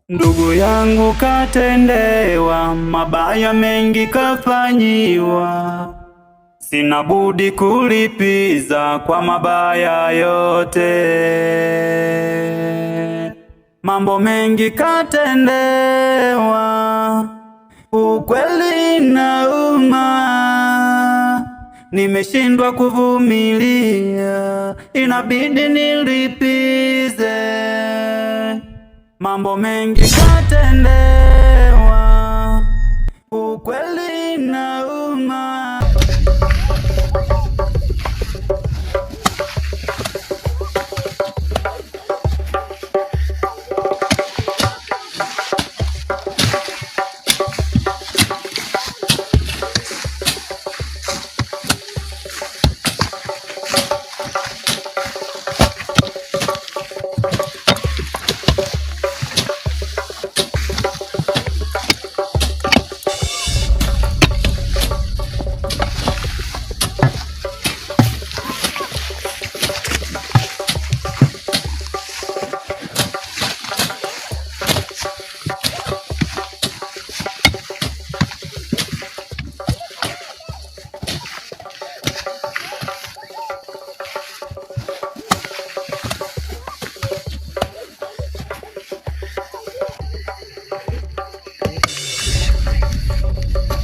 Ndugu yangu katendewa, mabaya mengi kafanyiwa, sina budi kulipiza kwa mabaya yote. Mambo mengi katendewa, ukweli nauma, nimeshindwa kuvumilia, inabidi nilipize. Mambo mengi katendewa, ukweli nauma.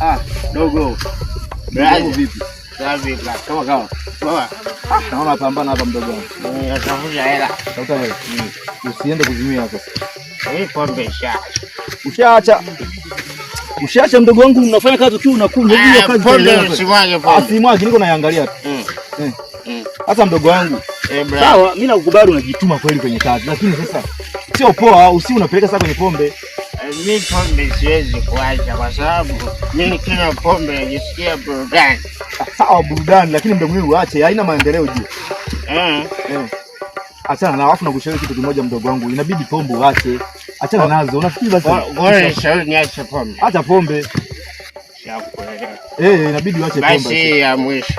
Ah, dogo. Brother. Vipi? Safi bla. Kama kama. Poa. Naona pambana hapa mdogo wangu. Natafuta hela. Tafuta hela. Usiende kuzimia sasa. Hii pombe isha. Ushaacha. Ushaacha mdogo wangu, unafanya kazi ukiwa unakunywa hiyo Ah, kazi. pombe itaendelea. usimwage Ah, pombe. simwagi, niko naiangalia tu. Mm. Eh. Mm. Sasa mdogo wangu. Eh, bra. Sawa, mimi nakukubali unajituma kweli kwenye kazi, lakini sasa sio poa, usi unapeleka sasa kwenye pombe. Mi pombe siwezi kuacha kwa sababu mi nikinywa pombe najisikia burudani. Ah, sawa burudani, lakini mdogo wangu uache, haina maendeleo juu. Mm. Eh. Achana na alafu nakushauri kitu kimoja mdogo wangu, inabidi pombe uache. Achana nazo. Unafikiri basi? Bora nishauri niache pombe. Acha pombe. Shakuelewa. Eh, inabidi uache pombe. Basi ya mwisho.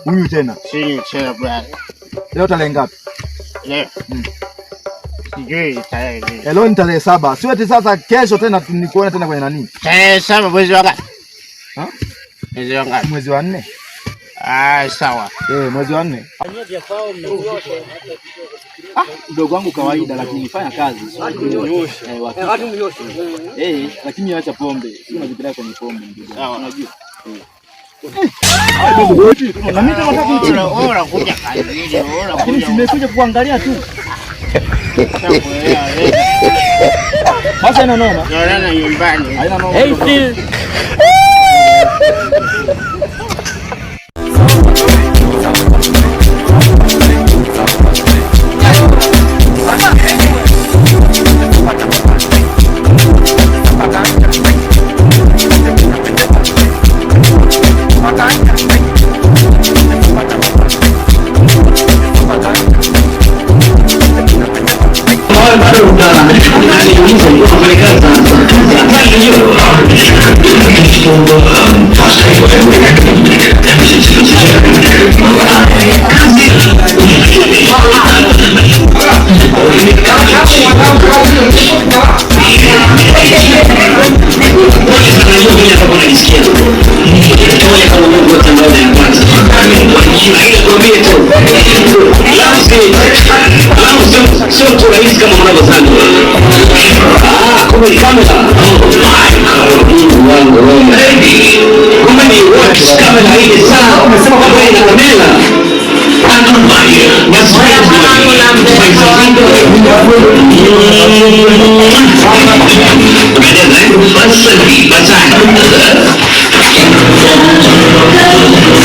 Huyu tena. Sinywi tena brother. Leo tarehe ngapi? Leo. Mm. Sijui tarehe nini. Leo ni tarehe 7. Sio eti sasa kesho tena nikuone tena kwenye nani? Tarehe 7 mwezi wa ngapi? Ha? Mwezi wa ngapi? Mwezi wa 4. Ah, sawa. Eh, mwezi wa 4. Ah, mdogo wangu kawaida, lakini fanya kazi. Eh, lakini acha pombe. Sio unajipeleka kwenye pombe mdogo wangu. Unajua? Na mimi nataka kuchimba. Wewe unakuja kazini, wewe Lakini unakuja. simekuja kuangalia tu. Shakuelewa. Sasa ina noma. Tunaonana nyumbani. Haina noma. Hey, Phil. Sio tu rahisi kama mnavyozani. Ah, kumbe ni kamera. Mungu wangu wewe. Kumbe ni watch kamera ile saa. Umesema kwamba ina kamera.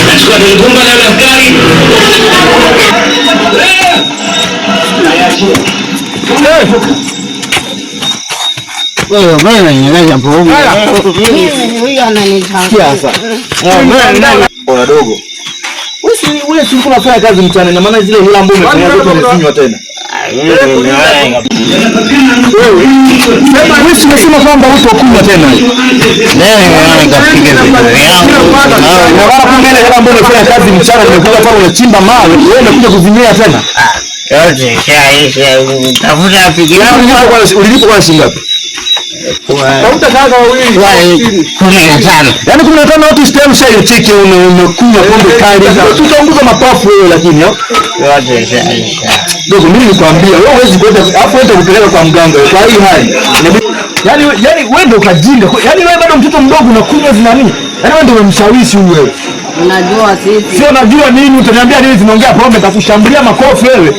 Nachukua mgumba na daftari. Wewe unaninyang'anya pombe. Huyu ananitaka. Sikia sasa. Oya dogo. Wewe si ulikuwa unafanya kazi mchana, ina maana zile hela ambazo umefanya zote umezinywa tena. Wewe sema, wewe si umesema kwamba hutokunywa tena. Leo nikapiga vitu vyangu. Ina maana kumbe ile hela ambayo umefanya kazi mchana umekuja pale unachimba mawe, wewe unakuja kuzinywea tena. Yote ishaisha. Tafuta pikipiki. Ulilipa kwa shilingi ngapi? Tafuta kaka wawili. 15. Yaani 15 watu stemsha hiyo cheki umekunywa pombe kali. Tutaunguza mapafu wewe lakini. Yote ishaisha. Dogo mimi nikwambia wewe huwezi kwenda afu wewe kupeleka kwa mganga kwa hii hali. Yaani wewe ndio ukajinga. Yaani wewe bado mtoto mdogo unakunywa zinani? Yaani wewe ndio umemshawishi wewe. Unajua sisi. Sio najua nini utaniambia nini tunaongea pombe nitakushambulia makofi wewe.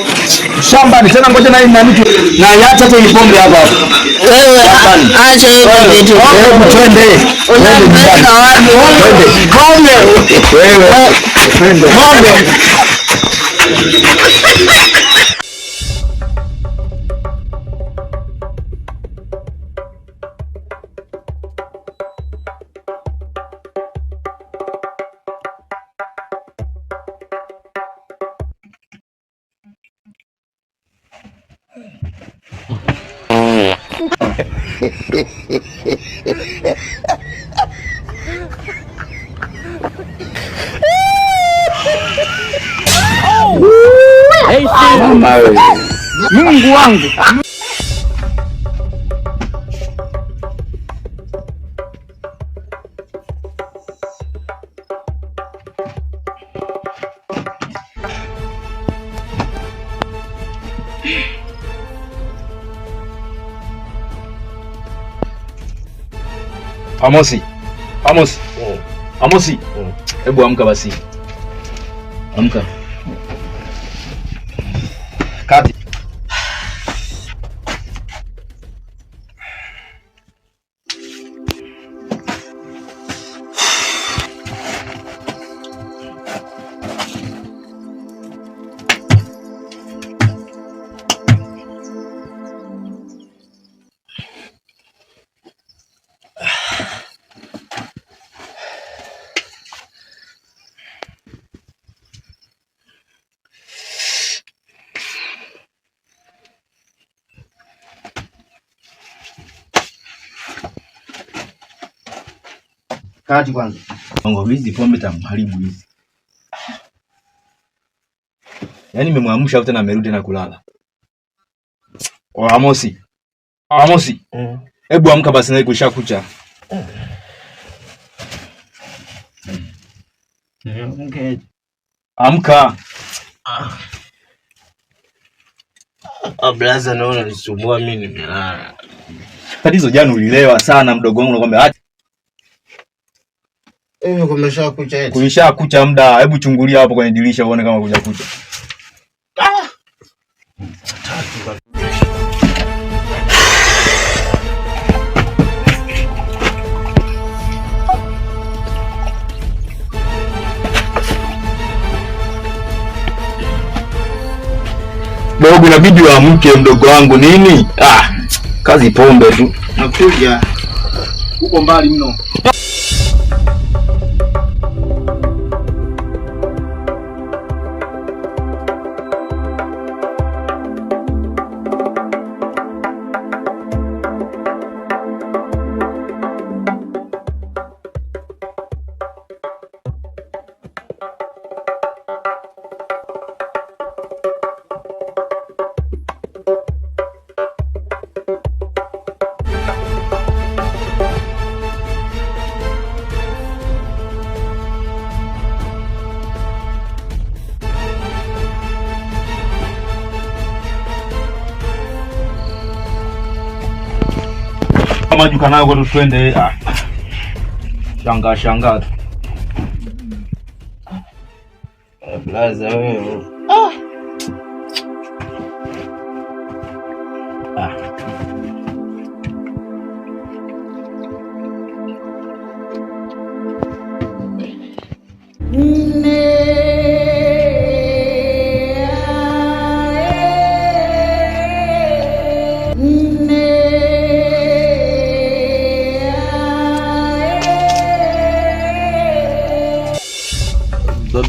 Shamba ni tena ngoja na hii nani na acha hata hii pombe hapa. Wewe acha hiyo vitu. Hebu twende. Unapeleka wapi? Twende. Pombe. Wewe. Twende. Pombe. Mungu wangu. Amosi. Amosi. Amosi. Hebu amka basi. Amka. Kati. Kati kwanza. Bongo hizi pombe tamharibu hizi. Yaani nimemwamsha tena amerudi na kulala. Oh, Amosi. Amosi. Hebu amka basi na kushakucha. Okay. Amka. Ah, blaza naona nisumbua mimi nimelala. Tatizo jana ulilewa sana mdogo wangu nakwambia acha. Hivi kumeshakucha eti? Kumeshakucha muda. Hebu chungulia hapo kwenye dirisha uone kama kujakucha. Dogo inabidi uamke mdogo wangu nini? Ah, kazi pombe tu. Nakuja. Uko mbali mno. Majuka nayo kwa twende. Shangaa shangaa tu. Blaza wewe.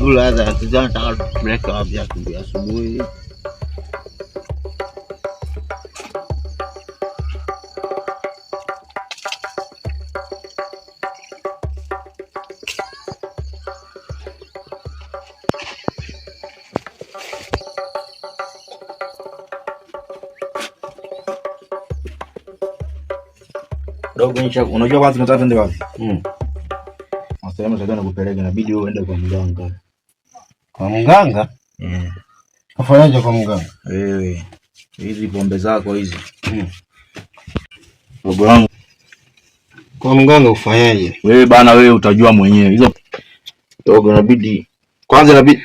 Blaza, tunataka break up ya asubuhi. Dogo nisha, unajua kwanza tunataka twende wapi? Sehemu tunataka nikupeleke, inabidi wewe uende kwa mganga. Kwa mganga? Kafanyaje kwa mganga? Wewe hizi pombe zako hizi. Dogo wangu. Kwa mganga ufanyaje? Wewe bana, wewe utajua mwenyewe. Hizo dogo inabidi kwanza inabidi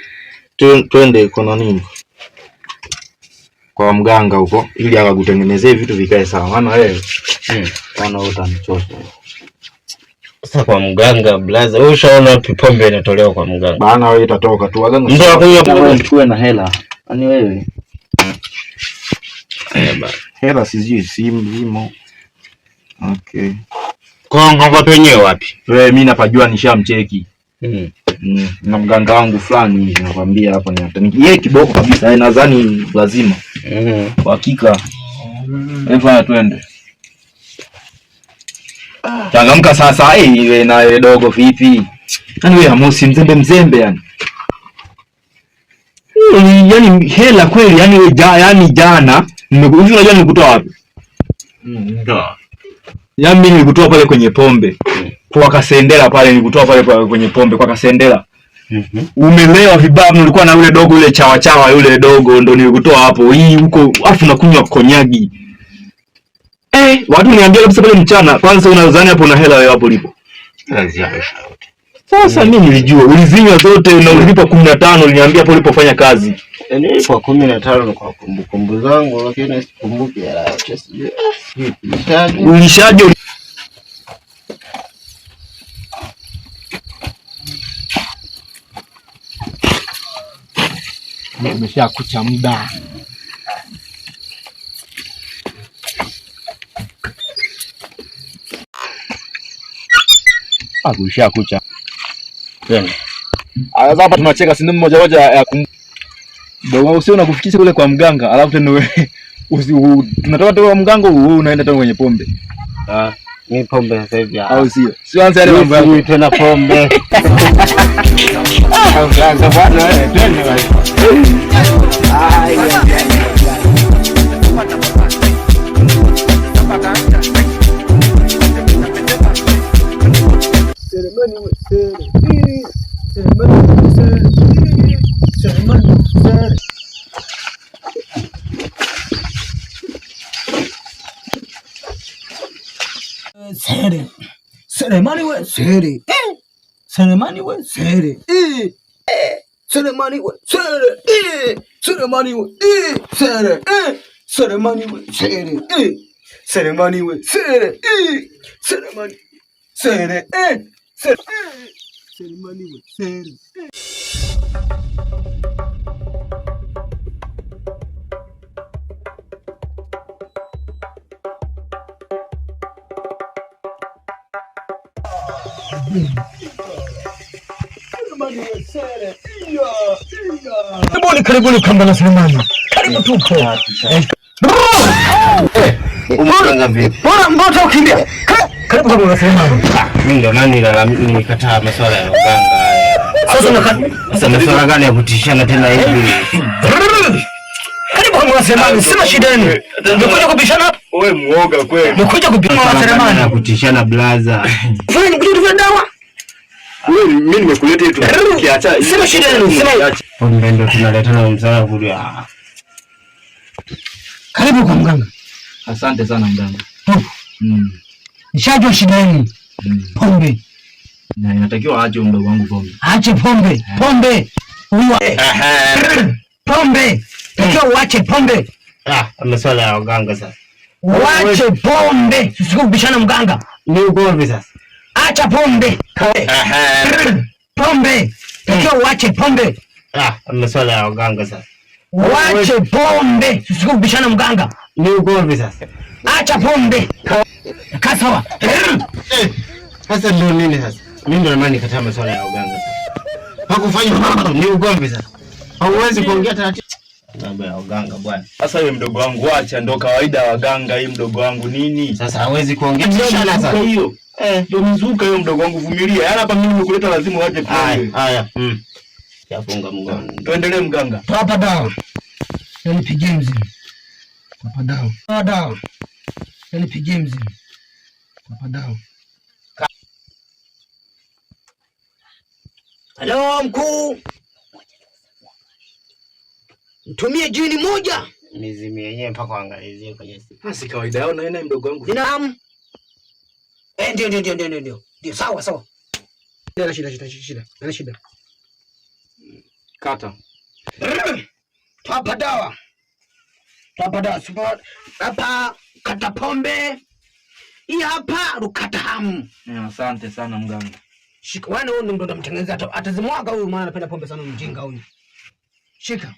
twende kwa nani? Kwa mganga huko ili akakutengenezee vitu vikae sawa. Maana wewe maana wewe utanichosha. Sasa kwa mganga blaza, wewe ushaona wapi pombe inatolewa kwa mganga? Bana wewe itatoka tu. Waganga Ndio akunywa pombe. Tuwe na hela. Yaani wewe Bana. hela sijui simu zimo. Okay. Kwa mganga penyewe wapi? Wewe mimi napajua nishamcheki. Na mganga wangu fulani hivi nakwambia hapa ni hatari. Yeye kiboko kabisa, nadhani lazima. Kwa hakika. Hebu fanya twende. Changamka sasa, wewe na wewe dogo vipi? Yaani wewe Amosi mzembe mzembe yani. Yaani hela kweli yani wewe yani jana hivi unajua nilikutoa wapi? Ndio. Yaani mimi nilikutoa pale kwenye pombe. Kwa Kasendela pale nilikutoa pale kwenye pombe kwa Kasendela. Umelewa vibaya, nilikuwa na yule dogo yule chawa chawa yule dogo ndo nilikutoa hapo. Hii huko afu nakunywa konyagi. Watu niambia kabisa pale mchana, kwanza unadhani hapo una hela wewe hapo ulipo. Sasa mimi nilijua ulizinywa zote na ulilipa 15 uliniambia hapo ulipofanya kazi. Yaani kwa 15 kwa kumbukumbu zangu lakini sikumbuki hela yote sijui. Ulishaje? Umeshakucha muda. Ushakucha. Twende. Sasa hapa tunacheka si mmoja mmoja ya dogo usio unakufikisha kule kwa mganga, alafu tena wewe tunatoka toka kwa mganga wewe unaenda tena kwenye pombe. Ni pombe sasa hivi. Au sio? Sio anza yale mambo yako. Tena pombe. Mganga bwana wewe, twende basi. Sere. Selemani we sere. Selemani we sere. Selemani we sere. Selemani we sere. Selemani we sere. Selemani we sere. Selemani sere. Selemani we sere. Karibuni, karibuni Kambana Selemani. Karibu tupo. Umganga vipi? Bora mbona ukimbia? Karibu Kambana Selemani. Mimi ndo nani nilikataa masuala ya uganga haya. Sasa Sasa masuala gani ya kutishana tena hivi? Karibu Kambana Selemani, sina shida yenu. Nimekuja kubishana hapa. Wewe muoga kweli. Nimekuja kubishana Masuala gani ya Selemani. kutishana blaza? Fanya nikuja tufanye dawa. Mimi nimekuleta hivi tukiacha. Sina shida yenu, sina. Pombe ndo tunaletana msala kule. Karibu kwa mganga. Asante sana mganga. Nishajua shida yenu. Pombe. Na inatakiwa aache mdogo wangu pombe. Aache pombe. Pombe. Pombe. Takiwa uache pombe. Masuala ya waganga sasa. Uache pombe. Usikubishana mganga. Ni ugomvi sasa. Acha pombe. Pombe. Takiwa uache pombe. Masuala ya waganga sasa. Uache pombe. Usikubishana mganga. Ni ugomvi sasa. Acha pombe. Kasawa. Sasa ndio nini sasa? Mimi ndio maana nikataa masuala ya uganga sasa. Hakufanya ni ugomvi sasa. Hauwezi kuongea taratibu. Mambo ya uganga bwana. Sasa wewe mdogo wangu acha, ndo kawaida ya waganga hii mdogo wangu nini? Sasa hawezi kuongea tishana sasa. Hiyo. Ndio mzuka hiyo mdogo wangu, vumilia. Yaani hapa mimi nimekuleta lazima uache Haya, pombe. haya. Yafunga mgongo. Tuendelee mganga. Papa dawa. Nipigie mzimu. Papa dawa. Papa dawa. Nipigie mzimu. Halo mkuu. Mtumie jini moja. Mizimu yenyewe mpaka waangalizie kwenye simu. Ah, si kawaida yao na yeye mdogo wangu. Naam. Eh, ndio ndio ndio ndio ndio. Ndio sawa sawa. Ndio shida shida shida. Ndio shida. Kata. Twapa dawa. Twapa dawa. Super. Hapa kata pombe. Hii hapa rukata hamu. Asante sana mganga. Shika. Wana huyu ndo ndamtengeneza atazimwaga huyu maana anapenda pombe sana mjinga huyu. Shika.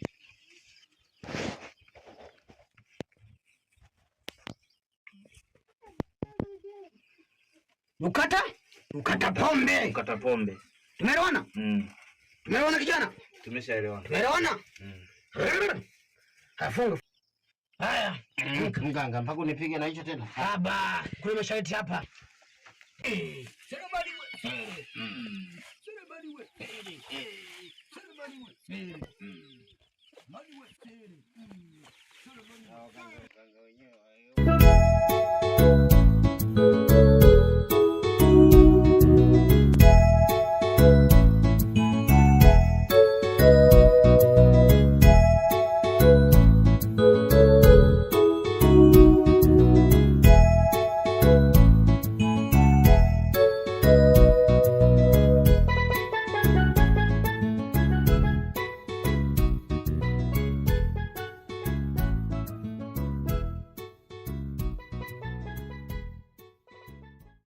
Ukata? Ukata pombe. Ukata pombe. Tumeelewana? Tumeelewana kijana? Tumeshaelewana. Tumeelewana? Hafunga. Haya. Mganga, mpaka unipige na hicho tena. Baba, kuna masharti hapa. Waganga wenyewe.